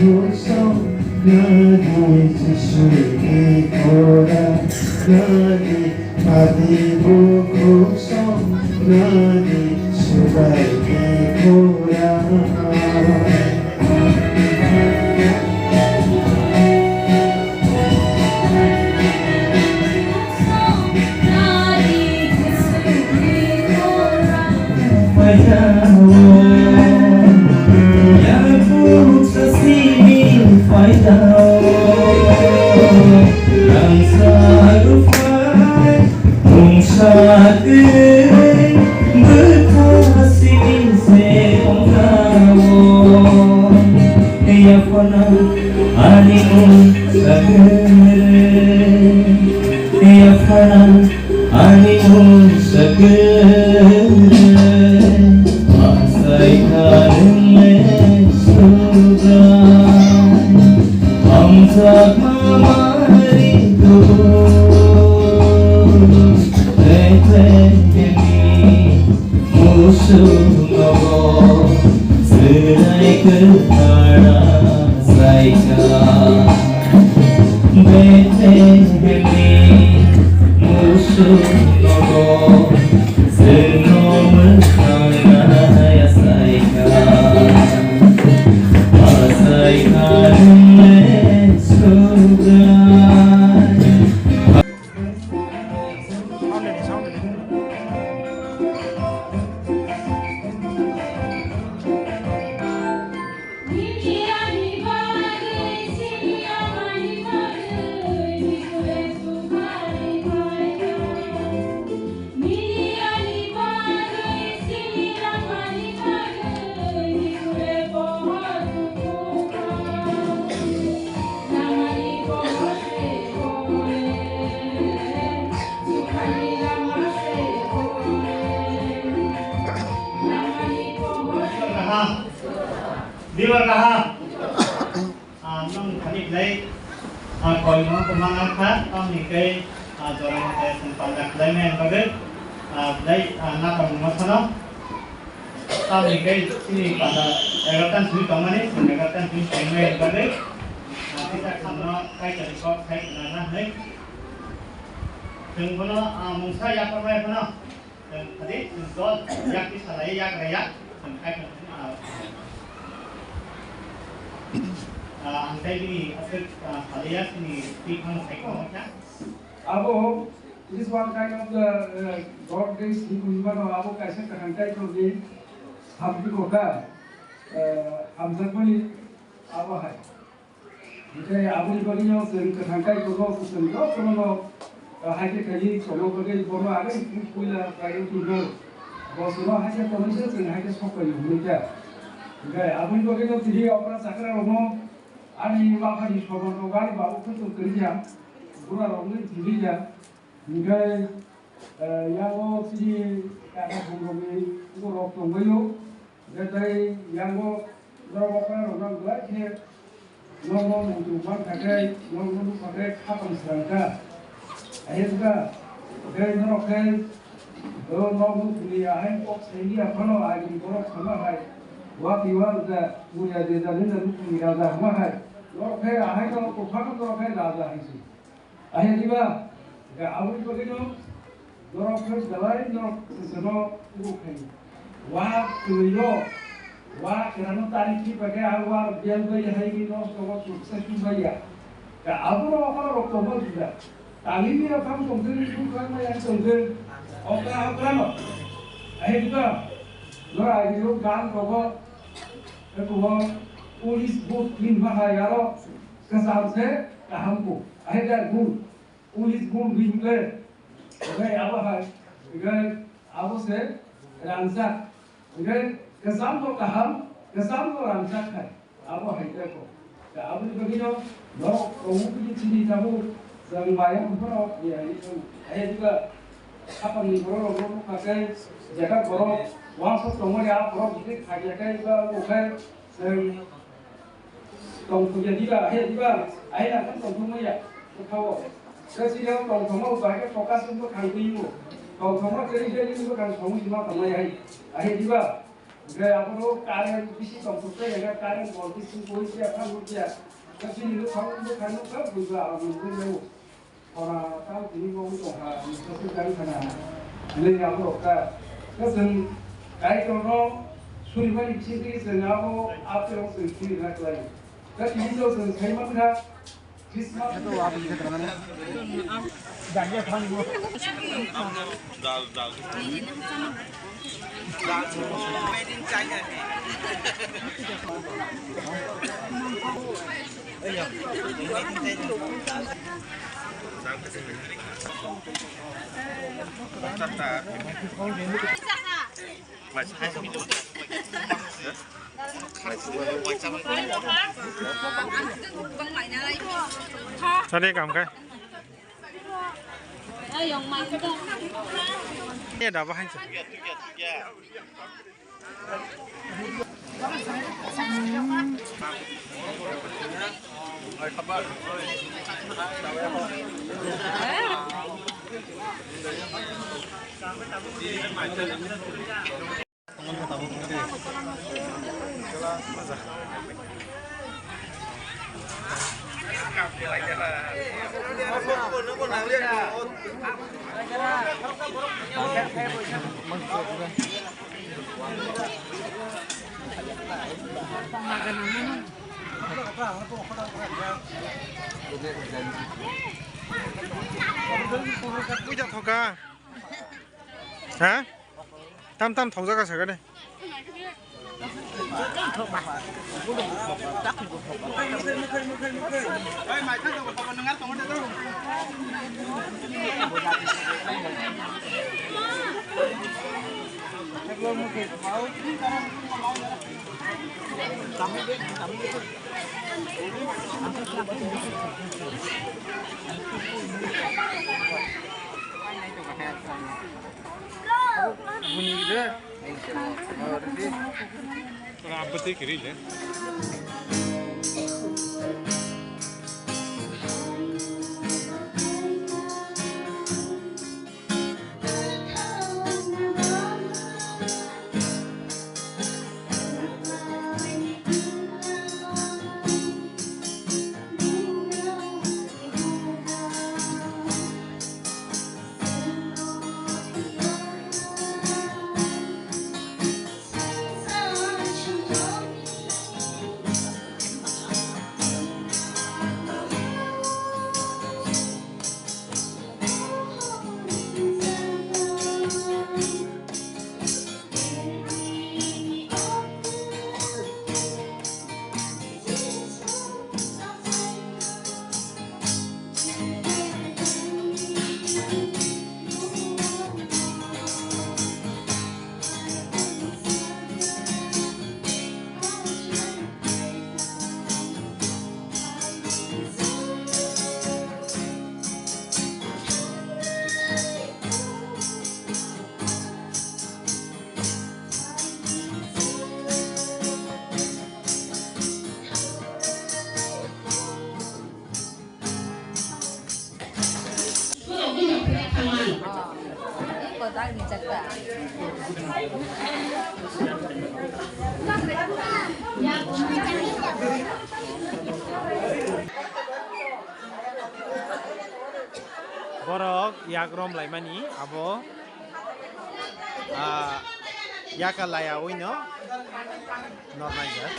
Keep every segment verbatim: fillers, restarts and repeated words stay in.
Kusong nani Jisuni kora, nani pati bu kusong nani subai ni kora. Ani mung sakere, ya fana ani mung sakere, asai kharingle suga, amsak mamari tu, tete gemi. Musunogo swnai kwthara saikha, Bethlehemni musunogo chwngno mwthangna yasaikha, asaikha nwng le Subrai. Bibar kaham. Ah, nwng thani khlai, ah, koi no kwmang kha, tamni kai, ah, jora mate sung panda khlai mai ang bagwi, ah, khlai, ah, na tong mo sano. Tamni kai chini panda egarta sui tong mani, sung egarta sui tong mai ang bagwi, ah, kita kham no kai chari kok khai na na hai. Sung bono, ah, mungsa ya por mai bono. Tadi, dol, yak di salai, yak raya, tengkai tengkai, ah, ah, ang tei bini aswk, ah, salai ya, sini twi phang sai ko, ya. Abo, this one kind of the, uh, God grace, hinwi mano, abo kaisa kaham type of the, hamjakmani, uh, hamjakmani, abo hai. Hingke aboni bagwino chwng kwthang kai tongo, chwng jotono, ah, haikhe khaidi tongo bagwi bono agwi pu-, puila kaiwi tongkha. Bo chwngno haikhe tonwi se chwng haikhe sok paio hwnwi kha. Hingke aboni bagwino tini okra chakra rokno ani maphani sobo rok ani babo khe chwng kwrwi ya, bura rokno tini ya. Hingke, eh, yango chini kaka phungrokni borok tongbaio. Hingke tei yango norok okra rokno belai khe nokno muitu mankha khe, nokno nukha khe khatang srang kha. Ahe wngkha, hingke norok khe, o nok nukni ahai kok saini aphano agini borok sama hai. Wati wa wngkha, muya jejani nukni raja hama hai. Norok khe ahai no kwphano norok khe raja hai se. Ahe diba, ga aboni bagwino norok khe belai norok seseno uro khai. Wa kwlwio, wa kwrano tari khi bagwi a wa bel bai hai ni nosto go chuksa chumbai ya. Ga abono okra rok tongma juda. Tangwi ni aphang tongthwng, ni bukang mai ang tongthwng. Okra, okra no. Ahe diba, norok agini o gan rogo, eko police boat clean bahai aro kwcham se kaham ko. Ahe da gun. Ulis bul bui hwnkhe, hwnkhe abo hai, hwnkhe abo se rangjak. Hwnkhe kwcham bo kaham, kwcham bo rangjak hai. Abo hai khe kok. Khe aboni bagwino norok tongo bini chini tabuk chwng mayung phano ya, ya, ya, ya, diba, khapangni borok rok nukha khe, jekar borok wansuk tongmani a borok bini khaiya khe, diba, abo khe chwng Tongthokya diba, he diba, aina khan tongthokmaya, bwkhao. Tei chini o tongthokma upai khe focus wngwi bwkhang twiwi o. Tongthokma kwrwi khe nini bwkhang songwi sima tongnai hai. Ahe diba, Hwnkhe abono current bisi tongthok tei hwnkhe current bol bisi bui phiya, thang phiya. Hwnkhe chini nukhung bwkha nukha buiba alam nungwi mano. Ora tang tini bo wng tongkha, nini saswk gari thana hinwi abo rwkha. Hwnkhe chwng Kaitorno surimani bisingtwi chwng abo aphirok chwng sirina khlai. Hwnkhe tini to chwng sai mankha, Tadi kam kai. Ini ada apa hancur? Puja thoka. Ha? Tam tam thokjak ka sakani. Borok yak rom laimani abo, ah, yaka laya ui no nornai jak.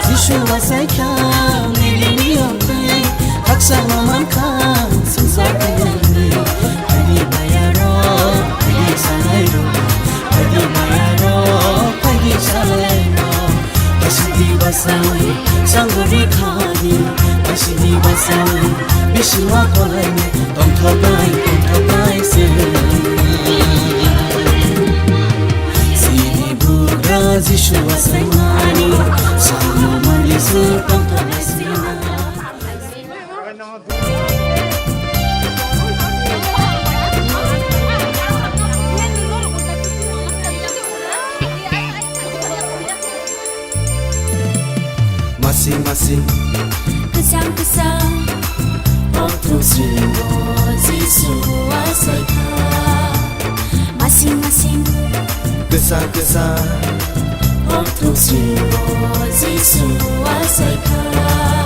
Jisu wasaikha, nini niyomtwi, haksa mankha, swngchar twi. Phaidi bayaro, phaidi salairo, phaidi bayaro, phaidi salairo. Kasidi basai, sangori khani, kasidi basai, Bisingma polaini tongthoknai tongthoknai se. Chini bugra Jisu achaimani, samung mani se tongthoknai se. Masing masing, kwchang kwchang, hokthuk sringo Jisu achaikha. Masing masing, kwchang kwchang, hokthuk sringo Jisu achaikha.